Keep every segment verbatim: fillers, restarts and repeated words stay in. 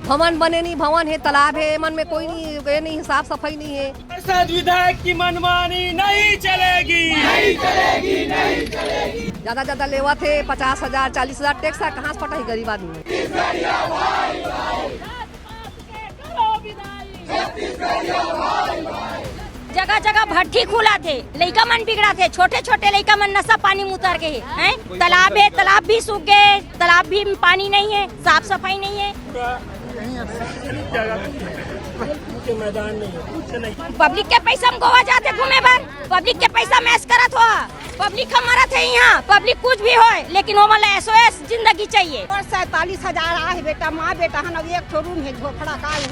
भवन बने नहीं, भवन है, तालाब है, मन में कोई नहीं, ये नहीं, साफ सफाई नहीं है। पार्षद विधायक की मनमानी नहीं चलेगी। ज्यादा ज्यादा लेवत है, पचास हजार, चालीस हजार टैक्स है, कहाँ से पटाही गरीब आदमी? जगह जगह भट्ठी खुला थे, लइका मन बिगड़ा थे, छोटे छोटे लइका मन नशा पानी में उतर के है, हैं? तालाब है, तालाब भी सूख गए, तालाब भी पानी नहीं है, साफ सफाई नहीं है। पब्लिक के पैसा में गोवा जाते घूमे बर, पब्लिक के पैसा मैश करत हो, पब्लिक हम मरत है यहाँ, पब्लिक कुछ भी होए, लेकिन ओमन ला एसओएस जिंदगी चाहिए। और सैंतालीस हजार आए बेटा, माँ बेटा हन, अब एक ठो रूम है, झोपड़ा का है,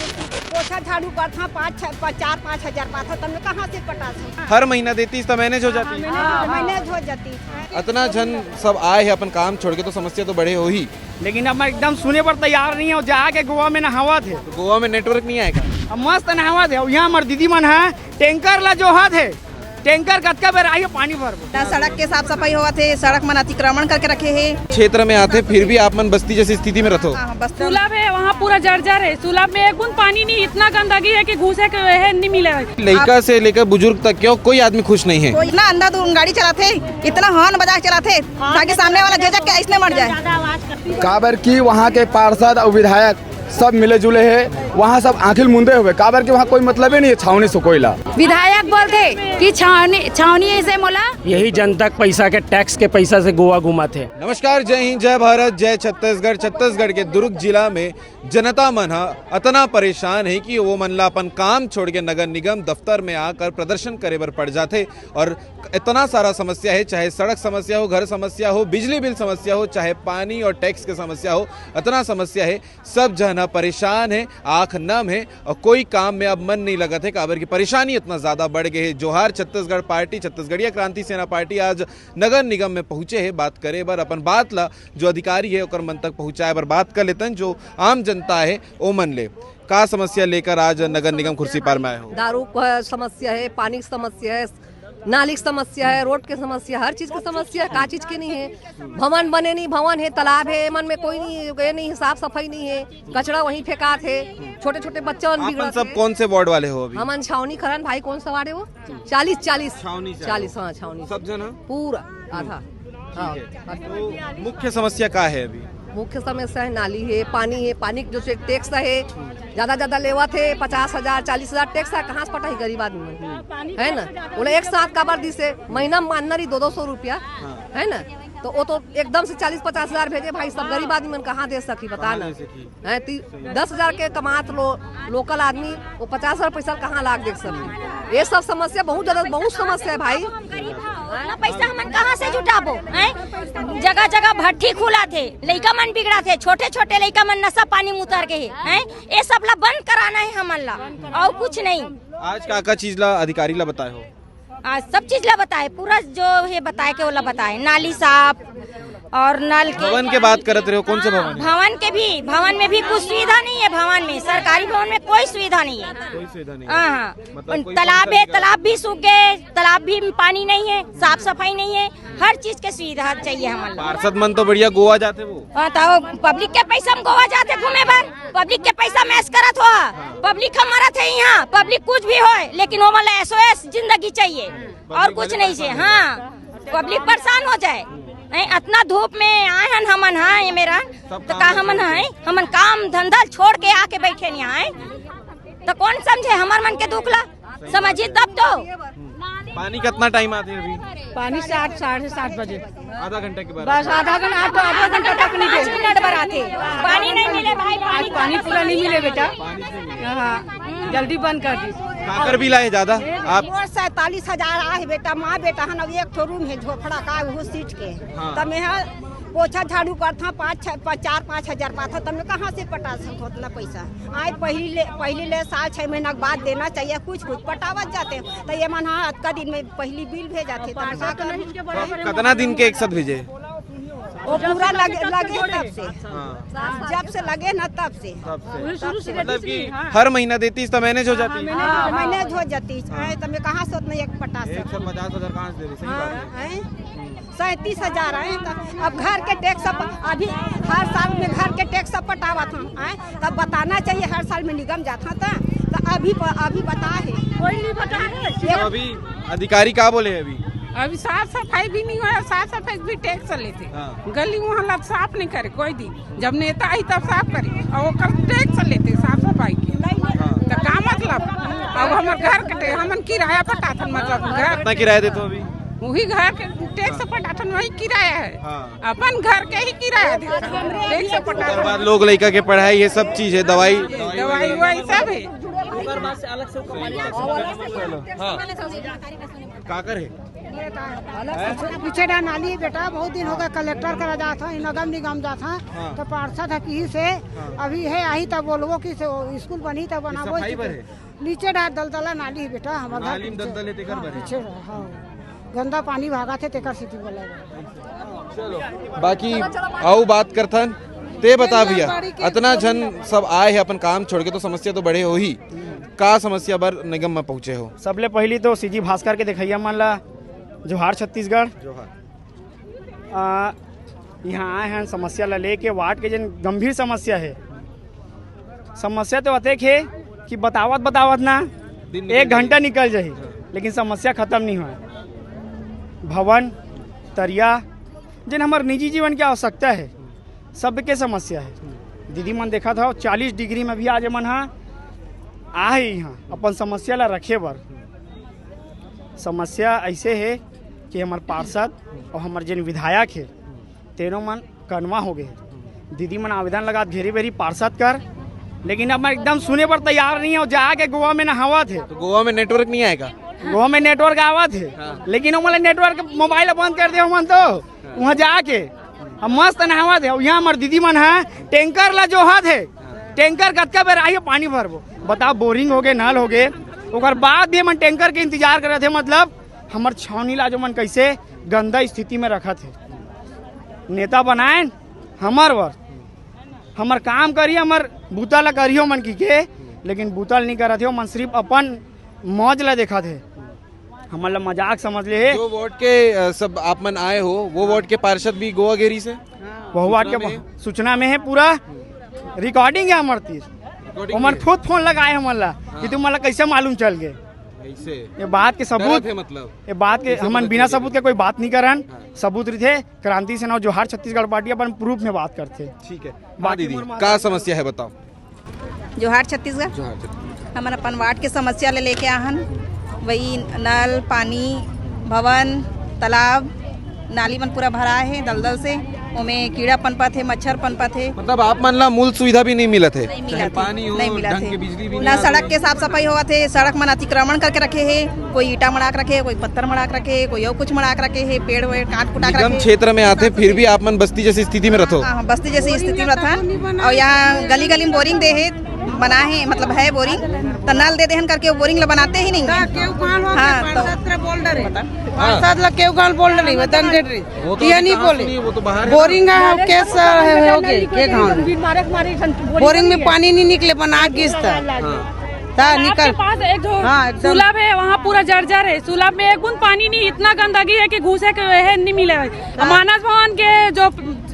पोछा झाड़ू करथा, पाँच छः, पा-, चार पाँच हजार पाथा, तब कहाँ से पटा सकता? हर महीना देती तो मैनेज हो जाती। हाँ, मैनेज हो जाती। इतना झन सब आए हैं अपन काम छोड़ के, तो समस्या तो बड़े हो ही। लेकिन अब मैं एकदम सुने पर तैयार नहीं हूँ, जाके गोवा में नहावत है। तो गोवा में नेटवर्क नहीं आएगा। अब मस्त नहावत है, अब यहाँ हमार दीदी मन है, टैंकर ला जो हाथ है, टैंकर कतका बेर आइए पानी भरबो। ना सड़क के साफ सफाई होवत हे, सड़क मन अतिक्रमण करके रखे हे। क्षेत्र में आथे, फिर भी आप मन बस्ती जैसी स्थिति में रथो। हाँ, हाँ, बस्ती। सुलभ है, वहाँ पूरा जर्जर है। सुलभ में एक बूंद पानी नहीं, इतना गंदगी है कि घुसे के है, नहीं मिले। लइका से लेकर बुजुर्ग तक क्यों कोई आदमी खुश नहीं है। कोई इतना अंधाधुन गाड़ी चलाथे, इतना हॉर्न बजा के चलाथे, ताकि सामने वाला झिझक के ऐसने मर जाए। काबर कि वहाँ के पार्षद और विधायक सब मिले जुले हे, वहाँ सब आँखिल मुंदे हुए, काबर कि वहाँ कोई मतलब ही नहीं है छावनी से कोई ला। विधायक बोलथे कि छावनी, छावनी ऐसे मोला। यही जनता के पैसा के, टैक्स के पैसा से गोवा घुमाथे। नमस्कार, जय हिंद, जय भारत, जय छत्तीसगढ़। छत्तीसगढ़ के दुर्ग जिला में जनता मन ह अतना परेशान हे कि वो मन ला अपन काम छोड़ के नगर निगम दफ्तर में आकर प्रदर्शन करे बर पड़ जाथे। और इतना सारा समस्या हे, चाहे सड़क समस्या हो, घर समस्या हो, बिजली बिल समस्या हो, चाहे पानी और टैक्स के समस्या हो, अतना समस्या हे। सब झन ह परेशान हे, आंख नम हे और कोई काम में अब मन नहीं लगत हे, काबर की परेशानी इतना ज्यादा बढ़ गए हे। जोहार छत्तीसगढ़ पार्टी, छत्तीसगढ़िया क्रांति सेना पार्टी आज नगर निगम में पहुंचे हे बात करे बर, अपन बात ला जो अधिकारी हे ओकर मन तक पहुंचाए बर। बात कर लेतन जो आम जनता हे ओमन ले। का समस्या लेकर आज नगर निगम खुर्सीपार में आए हो? दारू का समस्या है, पानी की समस्या है, नाली की समस्या है, रोड की समस्या, हर चीज की समस्या है। का चीज की नहीं है? भवन बने नहीं, भवन है, तालाब है, मन में कोई नहीं, ये नहीं, साफ सफाई नहीं है, कचरा वहीं फेंकात है, छोटे छोटे बच्चा मन आप मन बिगड़त सब है। कौन से वार्ड वाले हो अभी? हमन छावनी खरन भाई, कौन सा वार्ड है वो? चालीस, चालीस। छावनी से चालीस, हो? हाँ, छावनी से। सब जन हो? पूरा आधा। हाँ। ठीक है। तो मुख्य समस्या का है अभी? मुख्य समस्या है नाली है, पानी है, पानी जो से टैक्स है, ज्यादा ज्यादा लेवत है, पचास हजार, चालीस हजार टैक्स है, कहाँ से पटाही गरीब आदमी मन? है ना? बोले एक साथ काबर दिसे, महीना में मानना रही दो दो सौ रुपया, हाँ। है ना? तो वो तो एकदम से चालीस पचास हजार भेजे भाई, सब गरीब आदमी मन कहाँ दे सकी, बता कहाँ ना। दे सकी? हैं, ती-, दस हजार के कमात लो, लोकल आदमी, वो पचास हजार पैसा कहाँ लाग देख सकी? ये सब समस्या बहुत ज्यादा, बहुत समस्या है भाई। हम गरीब हव, उतना पैसा हमन कहाँ से जुटाबो, हैं? जगह जगह भट्ठी खुला थे, लइका मन बिगड़ा थे, छोटे छोटे लइका मन नशा पानी में उतर के हे, हैं? ये सब ला बंद कराना है हमन ला, और कुछ नहीं। आज का का चीज ला अधिकारी ला बताए हो? आज सब चीज ला बताए, पूरा जो हे बताए के ओला बताए, नाली साफ और नल के। भवन के बात करत रहे हो, कौन से भवन है? भवन के भी, भवन में भी कुछ सुविधा नहीं है, भवन में, सरकारी भवन में कोई सुविधा नहीं है। कोई सुविधा नहीं है। हाँ, हाँ। मतलब कोई तालाब है, तालाब भी सूख गए, तालाब भी में पानी नहीं है, साफ सफाई नहीं है, हर चीज के सुविधा चाहिए हमन ला। पार्षद मन तो बढ़िया गोवा जाते वो। हाँ, तो पब्लिक के पैसा में गोवा जाते घूमे बर, पब्लिक के पैसा मैश करत हो, पब्लिक हम मरत है यहाँ, पब्लिक कुछ भी होए, लेकिन ओमन ला एसओएस जिंदगी चाहिए, और कुछ नहीं चाहिए। हाँ, पब्लिक परेशान हो जाए। नहीं, इतना धूप में आए हन हमन, हाँ, ये मेरा, तो का हमन है, हमन काम धंधा छोड़ के आके बैठे नहीं आए, तो कौन समझे हमर मन के दुख ला? समझी तब तो। पानी कितना टाइम आते हैं अभी? पानी सात, साढ़े सात बजे। आधा घंटा के बाद। बस आधा घंटा, आप तो आधा घंटा तक नहीं दे। पाँच मिनट भर आते, पानी नहीं मिले भाई, आज पानी पानी पूरा नहीं मिले बेटा। पानी से नहीं। हाँ, जल्दी बंद कर दी। काकर बिल आए ज्यादा? आप और सैंतालीस हजार आए बेटा, माँ बेटा हन, अब एक ठो रूम है झोपड़ा का, वो सीट के। हाँ। तब मैं पोछा झाड़ू करथा, पाँच, छः, पा-, चार पाँच हजार पाथा, तब मैं कहाँ से पटा सकूँ उतना पैसा? आए पहली ले, पहली ले साल छह महीना के बाद देना चाहिए, कुछ कुछ पटावत जाते हैं। तो ये मन हाँ, अतका दिन में पहली बिल भेजा थे, तब का करूँ? कितना दिन के एक साथ भेजे? वो पूरा लगे, लगे तब से। हाँ। जब से लगे ना तब से। तब से। मतलब कि हर महीना देती तो मैनेज हो जाती। हाँ, मैनेज हो जाती। हाँ। आए तो मैं कहाँ से उतना एक पटा सकूँ? एक सौ पचास हजार कहाँ से दे रही? सही बात है। हैं? सैंतीस हजार आए, तो अब घर के टैक्स अभी हर साल में घर के टैक्स पटावत हम आए, तब बताना चाहिए, हर साल में निगम जात हाँ, तो, तो अभी प-, अभी बता है। कोई नहीं बता है। तो अभी अधिकारी का बोले अभी? अभी साफ सफाई भी नहीं हुआ, साफ सफाई भी टैक्स लेते। हाँ। गली मोहल्ला साफ नहीं करे कोई दिन, जब नेता आई तब साफ करे, और ओकर टैक्स लेते साफ सफाई के। हाँ। तो का मतलब? अब हमर घर कटे, हमन किराया पटाथन, मतलब घर कितना किराया देते हो अभी? वही घर के टैक्स पटाथन, वही किराया है। हाँ। अपन घर के ही किराया देथन, टैक्स ओकर पटाथन। बाद लोग लइका के पढ़ाई, ये सब चीज है, दवाई। दवाई ववाई सब है। हाँ। काकर है? पीछे डा नाली है बेटा, बहुत दिन हो गए कलेक्टर करा जात है, नगर निगम जात है, हाँ। तो पार्षद है किही से हाँ। अभी है, आही तब बोलबो कि से स्कूल बनही तब बनाबो। सफाई बर है? नीचे डा दलदला नाली है बेटा, हमारे घर नाली में पीछे। दलदल है, तेकर हाँ, बर है। पीछे डा, हाँ। गंदा पानी भागत है, तेकर सेती बोला है। चलो, बाकी अउ बात करथन। ते बता भैया, अतना झन सब आए हे अपन काम छोड़ के, तो समस्या तो बड़े होही। का समस्या बर निगम में पहुँचे हो? सबले पहिली तो सीजी भास्कर के देखइया मन ला जोहार छत्तीसगढ़। जोहार। आ, यहाँ आए हैं समस्या ला लेके, वार्ड के जन गंभीर समस्या है। समस्या तो अतेक हे कि बतावत बतावत ना दिन निकल एक घंटा जाही। निकल जाही, हाँ। लेकिन समस्या खत्म नहीं होय। भवन, तरिया, जेन हमर निजी जीवन के आवश्यकता है, सबके समस्या है। दीदी मन देखत हव, चालीस डिग्री में भी आज मन हा आ ही यहाँ अपन समस्या ला रखे बर। समस्या ऐसे है कि हमर पार्षद और हमर जेन विधायक है, तेनो मन कनवा हो गए। दीदी मन आवेदन लगात घेरी बेरी पार्षद कर, लेकिन अब मैं एकदम सुने बर तैयार नहीं हूँ। जाके गोवा में नहावत है। तो गोवा में नेटवर्क नहीं आएगा? गोवा में नेटवर्क आवत है, हाँ। लेकिन ओमन ला नेटवर्क, मोबाइल बंद कर दे ओमन तो। हाँ। वहाँ जाके अब मस्त नहावत है। यहाँ हमर दीदी मन है, टैंकर ला जोहत है। हाँ। टैंकर कतका बेर आही, पानी भरबो? बताओ, बोरिंग हो गए, नल हो गए, ओकर बाद भी हमन टैंकर के इंतजार करत है। मतलब हमर छावनी ला जो मन कैसे गंदा स्थिति में रखत है। नेता बनाएन हमर बर, हमर काम करिए, हमर बूता ला करियो मन की के, लेकिन बूता ला नहीं करत हे। मन सिर्फ अपन मौज ला देखत हे, हमन ला मजाक समझ ले हे। जो वार्ड के, अ, सब आप मन आए हो, वो वार्ड के पार्षद भी गोवा गेरी से? वो वार्ड के सूचना में है। सूचना में है पूरा, रिकॉर्डिंग है हमर तीर। रिकॉर्डिंग ओमन है। खुद फोन लगाए हमन ला हाँ। कि तुम ला कैसे मालूम चल गए? कैसे? ये बात के सबूत डरत है मतलब? ये बात के कैसे हमन पता बिना चले? सबूत के कोई बात नहीं करन। हाँ। सबूत रहिथे, क्रांति सेना जोहार छत्तीसगढ़ पार्टी अपन प्रूफ में बात करथे। ठीक है। बाकी हाँ दीदी, मोर माता का समस्या है बताओ। जोहार छत्तीसगढ़। जोहार छत्तीसगढ़। हमन अपन वार्ड के समस्या ले लेके आहन, वही नल, पानी, भवन, तालाब, नाली मन पूरा भराए हे दलदल से, ओमे कीड़ा पनपत हे, मच्छर पनपत हे। मतलब आप मन ला मूल सुविधा भी नहीं मिलत हे? नहीं मिलत हे, पानी हो, नहीं मिलत ढंग हे। के बिजली भी ना नहीं आत सड़क हे। के साफ सफाई होवत हे, सड़क मन अतिक्रमण करके रखे हे, कोई ईटा मड़ाक रखे हे, कोई पत्थर मड़ाक रखे हे, कोई अउ कुछ मड़ाक रखे हे, पेड़ वेड़ काट कुटाक निगम रखे हे। क्षेत्र में आथे, फिर भी आप मन बस्ती जैसी स्थिति में रथो? हाँ, हाँ, बस्ती जैसी स्थिति में रथन। और यहाँ गली गली में बोरिंग दे हे, बना हे, मतलब है बोरिंग, तो नल दे देहन करके वो बोरिंग ला बनाते ही नहीं है। हाँ, तो पार्षद ला केहू कान बोल डरे, बता। पार्षद ला केहू कान बोल डरे, बतन डरे। वो तो ये अभी नहीं कहाँ बोले। सुनी, वो तो बाहर है ना। बोरिंग है, केस है, हो गए, के गाँव में। बोरिंग में पानी नहीं निकले, बना गिस था। हाँ। ता आपके निकल। पास एक जो हाँ, एकदम। सुलभ है, वहाँ पूरा जर्जर है। सुलभ में एक बूंद पानी नहीं, इतना गंदगी है कि घुसे के है, नहीं मिले है। हाँ। मानस भवन के जो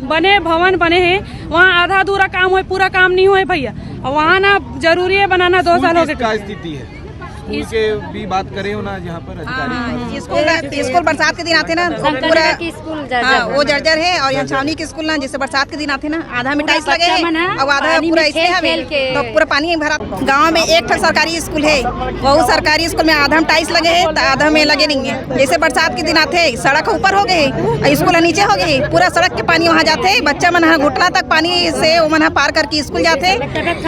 बने, भवन बने हैं, वहाँ आधा अधूरा काम होए, पूरा काम नहीं होए भैया। और वहाँ ना जरूरी है बनाना, दो स्कूल साल हो की गए। क्या स्थिति है? स्कूल के भी बात करे हो ना, जहाँ पर अधिकारी हाँ, हाँ, स्कूल, स्कूल बरसात के दिन आथे ना, शंकर पूरा नगर की स्कूल जर्जर हाँ, है। वो जर्जर है। और यहाँ छावनी के स्कूल ना, जैसे बरसात के दिन आथे ना, आधा में पूरा टाइल्स लगे बच्चा हैं, मन ह अब आधा पानी पूरा में इसमें खेल हवे, खेल के। तो पूरा पानी में भरा। गाँव में एक ठो सरकारी स्कूल है, वो सरकारी स्कूल में आधा में टाइल्स लगे हैं, तो आधा में लगे नहीं है। जैसे बरसात के दिन आथे, सड़क ऊपर हो गए, स्कूल नीचे हो गए, पूरा सड़क के पानी वहाँ जाथे, बच्चा मन ह घुटना तक पानी से ओमन ह पार करके स्कूल जाथे,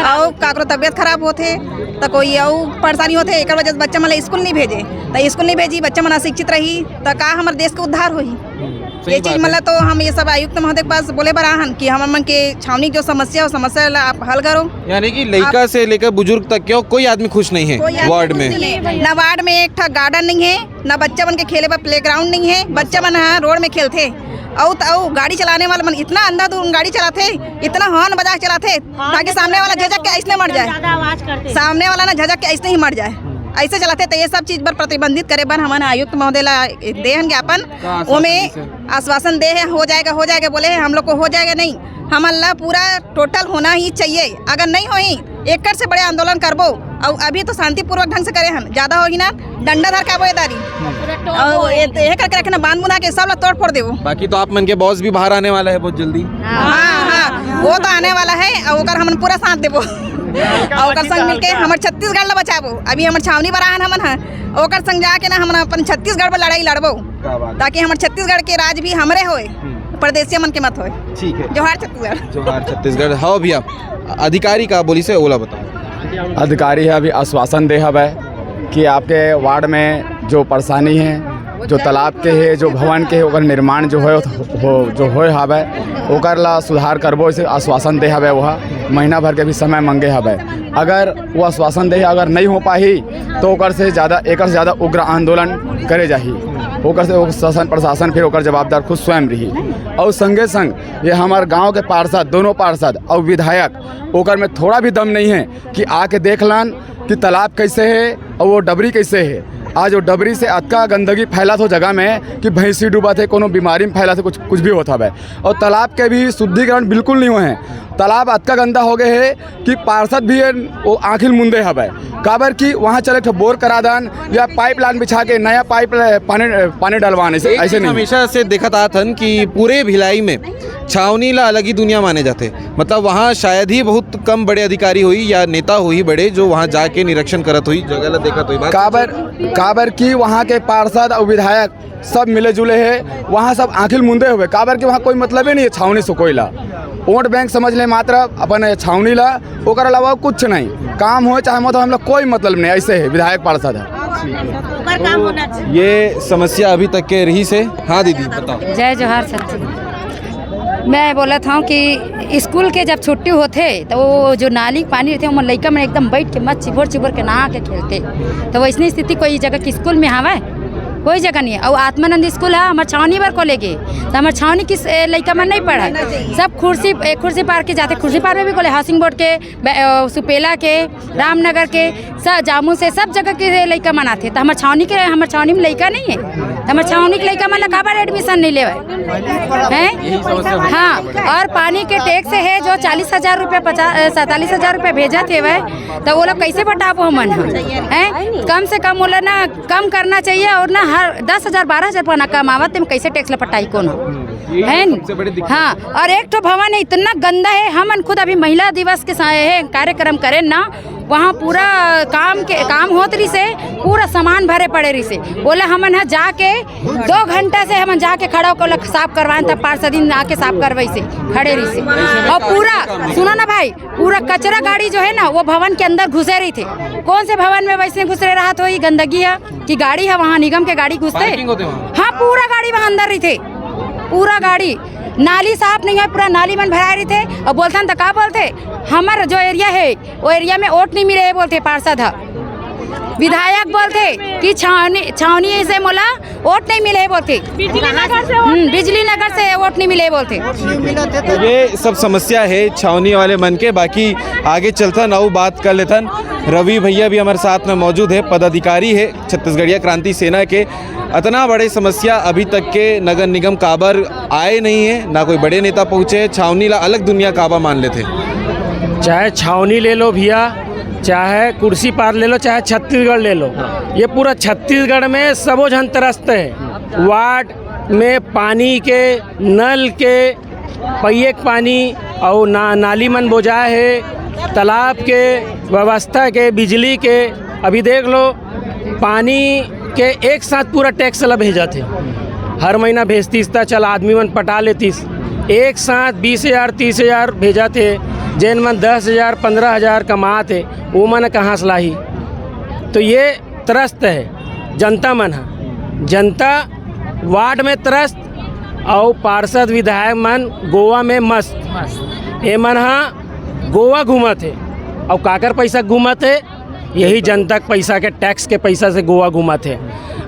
और काकरो तबियत खराब होथे, तो कोई अउ परेशानी होथे, एकर वजह से बच्चा मन ला स्कूल नहीं भेजे, तो स्कूल नहीं भेजी, बच्चा मन अशिक्षित रही, तो का हमर देश के उद्धार होही? सही ये चीज बात है। मतलब तो हम ये सब आयुक्त महोदय के पास बोले बर आहन कि हमर मन के छावनी जो समस्या हो, समस्या ला आप हल करो। यानी कि लइका से लेकर बुजुर्ग तक क्यों कोई आदमी खुश नहीं है कोई आदमी वार्ड खुश में? नहीं है भैया। ना वार्ड में एक ठा गार्डन नहीं है, ना बच्चा मन के खेले बर प्लेग्राउंड नहीं है, बच्चा मन ह रोड में खेलथे। अउ त अउ गाड़ी चलाने वाला मन इतना अंधाधुन गाड़ी चलाथे, इतना हॉर्न बजा के चलाथे, ताकि सामने वाला झझक के ऐसने मर जाए। ज्यादा आवाज करते। सामने वाला ना झझक के ऐसने ही मर जाए। ऐसे चलाथे, तो ये सब चीज पर प्रतिबंधित करे बर हमन आयुक्त महोदय ला देहन ज्ञापन। का आश्वासन ओमे दिस हे? आश्वासन दे हे, हो जाएगा, हो जाएगा बोले हे, हम लोग को हो जाएगा नहीं, हमन ला पूरा टोटल होना ही चाहिए। अगर नहीं होही, एकर से बड़े आंदोलन करबो। और अभी तो शांतिपूर्वक ढंग से करे हन, ज्यादा होही ना, डंडा धर के आबो ये दारी। और ये, ये करके रखना, बांध बुंधा के सब ला तोड़ फोड़ देबो। बाकी तो आप मन के बॉस भी बाहर आने वाला है बहुत जल्दी। हाँ, हाँ, वो तो आने वाला है, और ओकर हमन पूरा साथ देबो। और ओकर संग मिलके हमर छत्तीसगढ़ ला बचाबो। अभी हमर छावनी बरा हन हमन ह, ओकर संग जाके ना हमन अपन छत्तीसगढ़ पर लड़ाई लड़बो, क्या बात है। ताकि हमर छत्तीसगढ़ के राज भी हमरे होए, हम्म। परदेसिया मन के मत होए। ठीक है। जोहार छत्तीसगढ़। जोहार छत्तीसगढ़। हाँ भैया, अधिकारी का बोली से ओला बताओ। अधिकारी है अभी आश्वासन दे हवय कि आपके वार्ड में जो परेशानी है, जो तालाब के है, जो भवन के है, ओकर निर्माण जो होय, हो, जो होय हवय, ओकर ला सुधार करबो, इसे आश्वासन दे हवय। वह महीना भर के भी समय मांगे हवय। अगर वो आश्वासन दे, अगर नहीं हो पाही, तो ओकर से ज्यादा, एकर से ज्यादा उग्र आंदोलन करे जाही। ओकर से, ओकर शासन प्रशासन फिर ओकर जवाबदार खुद स्वयं रही। और संगे संग ये हमार गांव के पार्षद, दोनों पार्षद और विधायक, ओकर में थोड़ा भी दम नहीं है कि आके देख लान कि तालाब कैसे है और वो डबरी कैसे है। आज वो डबरी से अतका गंदगी फैलत हो जगह में कि भैंसी डूबत है, कोनो बीमारी में फैलत है, कुछ, कुछ भी होत हवय। और तालाब के भी शुद्धिकरण बिल्कुल नहीं हुए हैं। तालाब अतका गंदा हो गए है कि पार्षद भी ये, वो आँखिल मुंदे हवय। काबर कि वहाँ चले एक ठो बोर करा दान या पाइपलाइन बिछा के नया पाइप ल-, पानी, पानी डलवान, ऐसे, एक ऐसे चीज नहीं। हमेशा से देखत आत हन कि पूरे भिलाई में छावनी ला अलग ही दुनिया माने जाथे। मतलब वहाँ शायद ही बहुत कम बड़े अधिकारी होई या नेता होई बड़े, जो वहाँ जाके निरीक्षण करत होई, जगह ला देखत होई। बात काबर, काबर कि वहाँ के पार्षद और विधायक सब मिले जुले है, वहाँ सब आँखिल मुंदे हुए, काबर कि वहाँ कोई मतलब ही नहीं है छावनी से कोई ला। वोट बैंक समझ ले मात्र अपन छावनी ला, ओकर अलावा कुछ नहीं। काम हो चाहे मत हो, हम लोग कोई मतलब नहीं, ऐसे है विधायक पार्षद है। ओकर काम होना चाहिए। ये समस्या अभी तक के रही से। हाँ दीदी, बताओ। जय जोहार छत्तीसगढ़। मैं बोलत हूँ कि स्कूल के जब छुट्टी होथे, तो वो जो नाली के पानी रहिथे, ओमा लइका मन एकदम बैठ के मस्त चिबोर चिबोर के नहा के खेलथे। तो वैसनी स्थिति कोई जगह के स्कूल में हवय? कोई जगह नहीं है। और आत्मानंद स्कूल है, हमर छावनी बर को लेगे, तो हमर छावनी किस, ए, लइका मन नहीं पढ़े। सब खुर्सी, ए, खुर्सी पार के जाथे, खुर्सी पार में भी को ले, हाउसिंग बोर्ड के, बै-, अ, सुपेला के, रामनगर के, स-, जामुन से, सब जगह के लइका मन आथे। तो हमर छावनी के, हमर छावनी में लइका नहीं है, तो हमर छावनी के लइका मन ला काबर एडमिशन नहीं लेवे हैं? हाँ, और पानी के टैक्स है जो चालीस हजार रुपये, पचास, अ, सैंतालीस हजार रुपये भेजत हेवय, तो वो लोग कैसे पटाबो हमन ह? हैं? कम से कम वो लोग ना कम करना चाहिए, और ना हर दस हजार, बारह हजार पना कमावत, तेम कैसे टैक्स ला पटाई कोनो? है न? सबसे बड़ी दिक्कत। हाँ, और एक ठो भवन है, इतना गंदा है। हमन खुद अभी महिला दिवस के सा-, है, कार्यक्रम करे ना, वहाँ पूरा काम के, काम होत रही से, पूरा सामान भरे पड़े रही से। बोले हमन ह जाके दो घंटा से हमन जाके खड़ा होकर ओला साफ करवाएं, तब पार्षद दिन आके साफ करवाई से खड़े रही से। और पूरा, सुनो ना भाई, पूरा कचरा गाड़ी जो है ना, वो भवन के अंदर घुसे रही थे। कौन से भवन में वैसे घुसरे रहत हो, ये गंदगी है कि गाड़ी है वहाँ, निगम के गाड़ी घुसते? पार्किंग होते वहाँ? हाँ, पूरा गाड़ी वहाँ अंदर रही थे, पूरा गाड़ी। नाली साफ नहीं है, पूरा नाली मन भराए रही थे। और बोलथन तो का बोलथे, हमर जो एरिया है, वो एरिया में वोट नहीं मिले है बोलथे पार्षद ह। विधायक बोलथे कि छावनी, छावनी से मोला वोट नहीं मिले है बोलथे। बिजली नगर से वोट हम्म, बिजली नगर से वोट नहीं मिले है बोलथे। ये सब समस्या है छावनी वाले मन के। बाकी आगे चलथन अउ बात कर लेथन। रवि भैया भी हमारे साथ में मौजूद है, पदाधिकारी है छत्तीसगढ़िया क्रांति सेना के। अतना बड़े समस्या अभी तक के नगर निगम काबर आए नहीं है, ना कोई बड़े नेता पहुँचे है। छावनी ला अलग दुनिया काबर मान लेथे। चाहे छावनी ले लो भैया, चाहे कुर्सी पार ले लो, चाहे छत्तीसगढ़ ले लो, ये पूरा छत्तीसगढ़ में सबो झन त्रस्त है। वार्ड में पानी के, नल के, पइए के पानी अउ ना, नाली मन बोजाए हे, तालाब के व्यवस्था के, बिजली के। अभी देख लो, पानी के एक साथ पूरा टैक्स ला भेजत हे। हर महीना भेजतीस त चल आदमी मन पटा लेतीस। एक साथ बीस हजार, तीस हजार भेजत हे। जेन मन दस हजार, पन्द्रह हजार कमात हे, वो मन कहाँ से लाही? तो ये त्रस्त है जनता मन ह। जनता वार्ड में त्रस्त, अउ पार्षद विधायक मन गोवा में मस्त। ए मन ह गोवा घूमत हे, अउ काकर पैसा घूमत हे? यही जनता के पैसा के, टैक्स के पैसा से गोवा घूमत हे।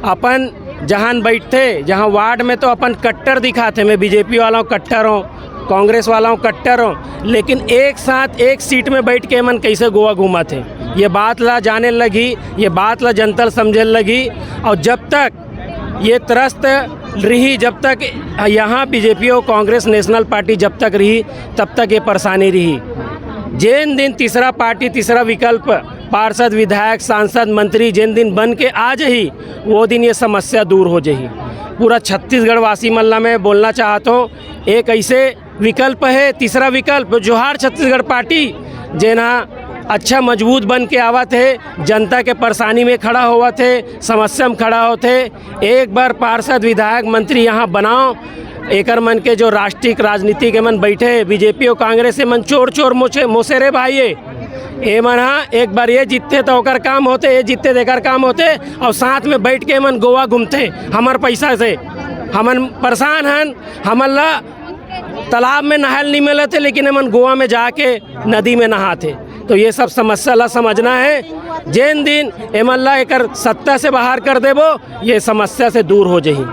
अपन जहाँ बैठथे, जहाँ वार्ड में तो अपन कट्टर दिखाथे, मैं बीजेपी वाला हूँ, कट्टर हूँ, कांग्रेस वाला हूँ, कट्टर हूँ, लेकिन एक साथ एक सीट में बैठ के एमन कैसे गोवा घूमत हे? ये बात ला जाने लगही, ये बात ला जनता ल समझे लगही। और जब तक ये त्रस्त रही, जब तक यहाँ बीजेपी और कांग्रेस नेशनल पार्टी जब तक रही, तब तक ये परेशानी रही। जेन दिन तीसरा पार्टी, तीसरा विकल्प, पार्षद, विधायक, सांसद, मंत्री जेन दिन बन के आ जाही, वो दिन ये समस्या दूर हो जाही। पूरा छत्तीसगढ़ वासी मन ला मैं बोलना चाहत हूँ, एक ऐसे विकल्प है, तीसरा विकल्प जोहार छत्तीसगढ़ पार्टी, जेन ह अच्छा मजबूत बन के आवत है, जनता के परेशानी में खड़ा होवत है, समस्या में खड़ा होत है। एक बार पार्षद, विधायक, मंत्री यहाँ बनाओ, एकर मन के जो राष्ट्रीय राजनीति के मन बैठे, बीजेपी और कांग्रेस, ये मन चोर चोर मोचे मोसेरे भाई है। ये मन हा एक बार ये जीतते तो ओकर काम होते, ये जीतते तो एकर काम होते, और साथ में बैठ के मन गोवा घूमते हमर पैसा से। हमन परेशान हन, हमन ला तालाब में नहायल नहीं मिलत है, लेकिन एमन गोवा में जाके नदी में नहात है। तो ये सब समस्या ला समझना है। जेन दिन एमन ला एकर सत्ता से बाहर कर देबो, ये समस्या से दूर हो जाही।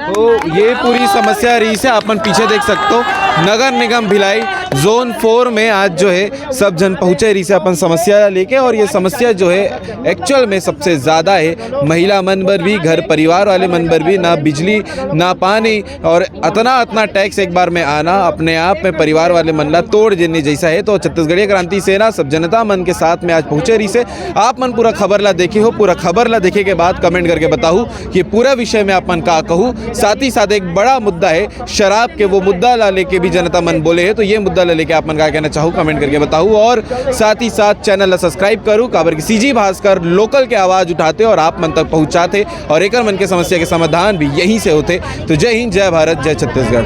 तो ये पूरी समस्या रही से आप मन पीछे देख सकते हो, नगर निगम भिलाई जोन फोर में आज जो है सब जन पहुँचे रही से अपन समस्या लेके। और ये समस्या जो है एक्चुअल में सबसे ज़्यादा है महिला मन बर भी, घर परिवार वाले मन बर भी। ना बिजली, ना पानी, और अतना अतना टैक्स एक बार में आना अपने आप में परिवार वाले मन ला तोड़ देने जैसा है। तो छत्तीसगढ़िया क्रांति सेना सब जनता मन के साथ में आज पहुँचे रही से। आप मन पूरा खबर ला देखे हो, पूरा खबर ला देखे के बाद कमेंट करके बताहू कि पूरा विषय में आप मन का कहू। साथ ही साथ एक बड़ा मुद्दा है शराब के, वो मुद्दा ला लेके भी जनता मन बोले है, तो ये मुद्दा ला लेके आप मन का कहना चाहू, कमेंट करके बताहू। और साथ ही साथ चैनल ला सब्सक्राइब करू, काबर कि सीजी भास्कर लोकल के आवाज़ उठाते और आप मन तक पहुँचाते और एकर मन के समस्या के समाधान भी यहीं से होते। तो जय हिंद, जय भारत, जय छत्तीसगढ़।